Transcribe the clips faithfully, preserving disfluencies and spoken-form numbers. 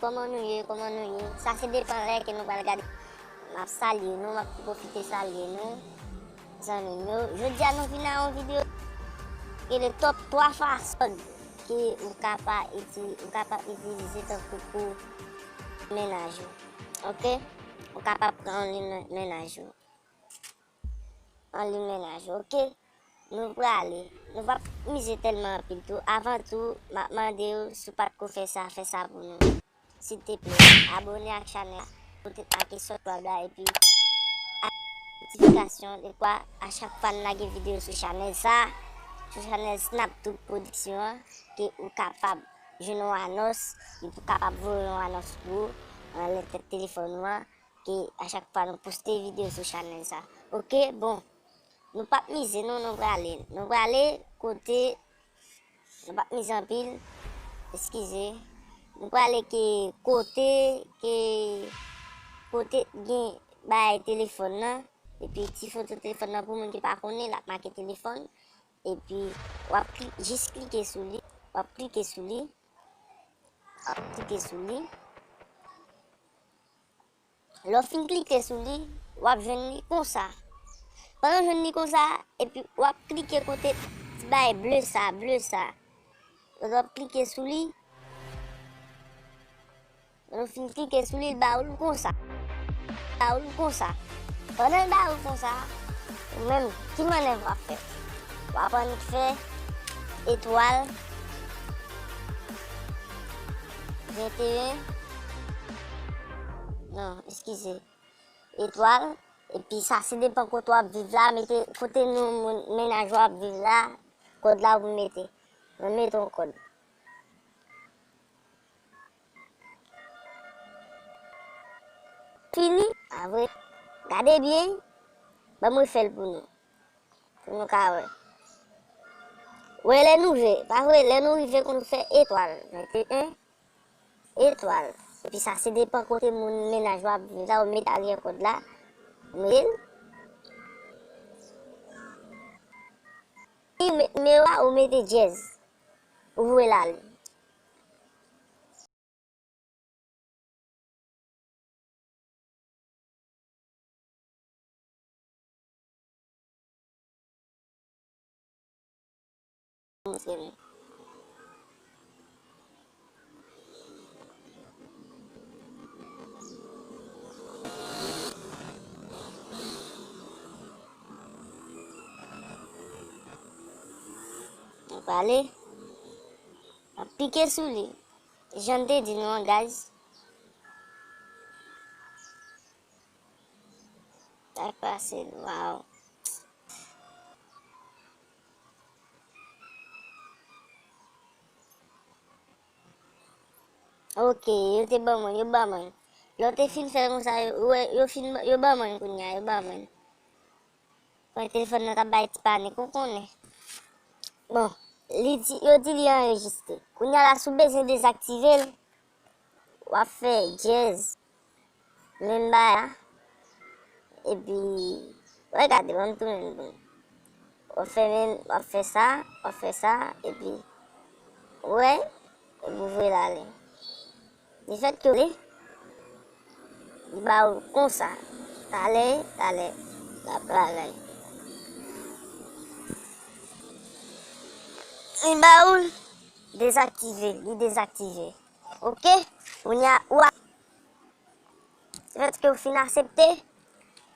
Kòman nou ye? Kòman nou ye? Sa se depan lè ke nou pral gade. M ap salye nou, m ap pwofite salye nou, zanmi m yo. Jodi a nou vin a yon videyo ki rele top twa fason ke ou kapab iti-, ou kapab itilize tankou pou mennaj ou. Oke? Ou kapab pran li nan mennaj ou. An li mennaj ou, oke? Nou prale. Nou p ap mize tèlman anpil tou. Avan tou, m ap mande w, si w pa t ko fè sa, fè sa pou nou. Silteple, abòne ak chanèl la, pote ak kesyon twab la, epi ak notifikasyon, dekwa a chak fwa n lage videyo sou chanèl sa, sou chanèl Snap Tube Production an, ke ou kapab jwenn yon anons, epi ou kapab voye yon anons pou ou, anlè tèt telefòn ou an, ke a chak fwa nou poste videyo sou chanèl sa. Oke, bon. Nou p ap mize non, nou prale. Nou prale kote, nou p ap mize anpil. Eskize. Nou prale ke kote, ke kote gen bay telefòn nan. Epi ti foto telefòn nan pou moun ki pa konnen, l ap make telefòn. Epi w ap kli-, jis klike sou li. W ap klike sou li. W ap klike sou li. Lè w fin klike sou li, w ap jwenn li konsa. Pandan w jwenn li konsa, epi w ap klike kote ti bagay ble sa, ble sa. Lè w ap klike sou li, lè w fin klike sou li, l ba ou l konsa. Ba ou l konsa. Pandan l ba ou l konsa, ou menm, ki mannèv w ap fè? W ap annik fè etwal venteyen. Non, eskize. Etwal. Epi sa se depan kote w ap viv la, mete kote non moun mennaj ou ap viv la, kòd la ou mete. Mwen mete yon kòd. Fini? A vre. Gade byen. Ban mwen fè l pou nou. Pou nou ka wè. Wè lè nou rive, pa vre, lè nou rive konn fè etwal, venteyen, etwal. Epi sa se depan kote moun mennaj ou ap viv la, ou met aryè kòd la, ou mete l. Nimewo a, ou mete dyèz. Ou voye l ale. Pale. Ap pike sou li. Jan m te di nou an, guys. Sa k pase, waw. Ok, yo te ban mwen, yo ban mwen. Lè w te fin fè l konsa, yo, yo, yo fin, yo ban mwen kounye a, yo ban mwen. Mwen telefòn nan t ap bay ti panik, ou konnen. Bon, li di, yo di li anrejistre. Kounye a la, si w bezwen dezaktive l, w ap fè dyèz. Menm bagay la. Epi, w ap gade, ban m tounen l pou nou. W ap fè menm, w ap fè sa, w ap fè sa, epi, w wè, epi w voye l ale. Lefètke w li, li ba ou konsa. Talè, talè, l ap pale. Li ba ou l dezaktive, li dezaktive. Ok? Kounye a, ou a, lefètke w fin aksepte,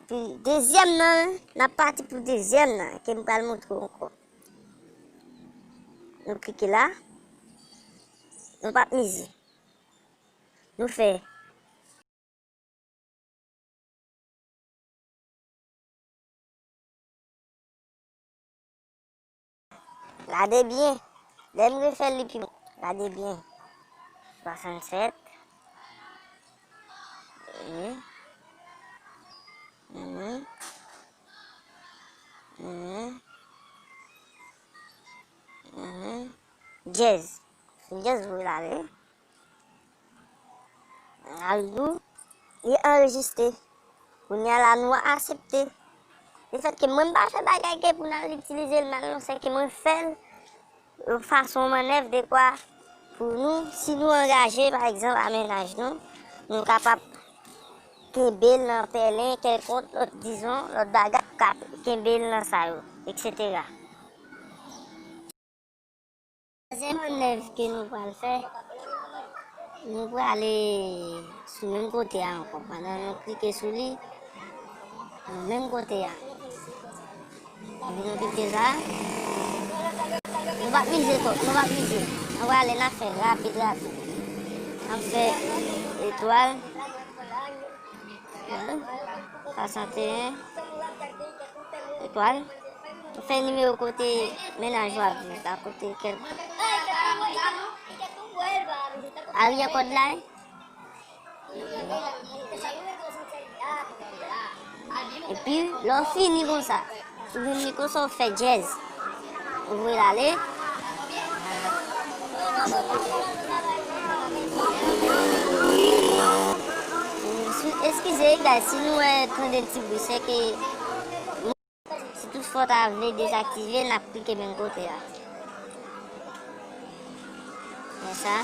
epi dezyèm nan, n ap pati pou dezyèm nan, ke m pral montre w ankò. Nou klike la. Nou p ap mize. Nou fè. Gade byen. Lè m refè li pi bon. Gade byen. Swasannsèt. Mhm. Mhm. Mhm. Mhm. Dyèz. Dyèz, wi, la, wi. Al di w, li anrejistre. Kounye a la, nou aksepte. Lefètke mwen m pa fè bagay ke pou n al itilize l mal, non, se ke mwen fè l yon fason mannèv dekwa Pou nou, si nou angaje, pa egzanp, a mennaj nou, nou kapab kenbe l nan pèlen kèlkonk, lòt, dizon, lòt bagay, ka kenbe l nan sa yo, etsetera. Dezyèm mannèv ke nou pral fè, nou prale sou menm kote a ankò. Pandan nou klike sou li, nou menm kote a. Epi nou klike sa. Nou p ap mize twòp, nou p ap mize. N ap prale, n ap fè rapid, rapid. N ap fè etwal. Etwal. Swasannteyen. Etwal. Ou fè nimewo kote mennaj ou ap viv la, kote kèl. Aryè kòd la, wi. Epi, lè w fini konsa, ou vin li konsa, ou fè dyèz. Ou voye l ale. Eskize, guys, si nou wè tande ti bri, se ke si toutfwa w ta vle dezaktive, n ap klike menm kote a. Men sa.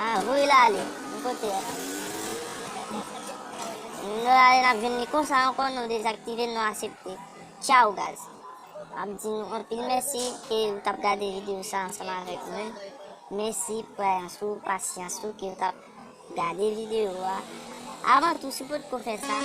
Ah, voye l ale. Menm kote a. Nou ale, n ap jwenn li konsa ankò, nou dezaktive, nou aksepte. Tchao, guys. M ap di nou anpil mèsi ke w t ap gade videyo sa ansanm avèk mwen. Mèsi pou kwayans ou, pasyans ou ke w t ap gade videyo a. Avan tou, si w potko fè sa,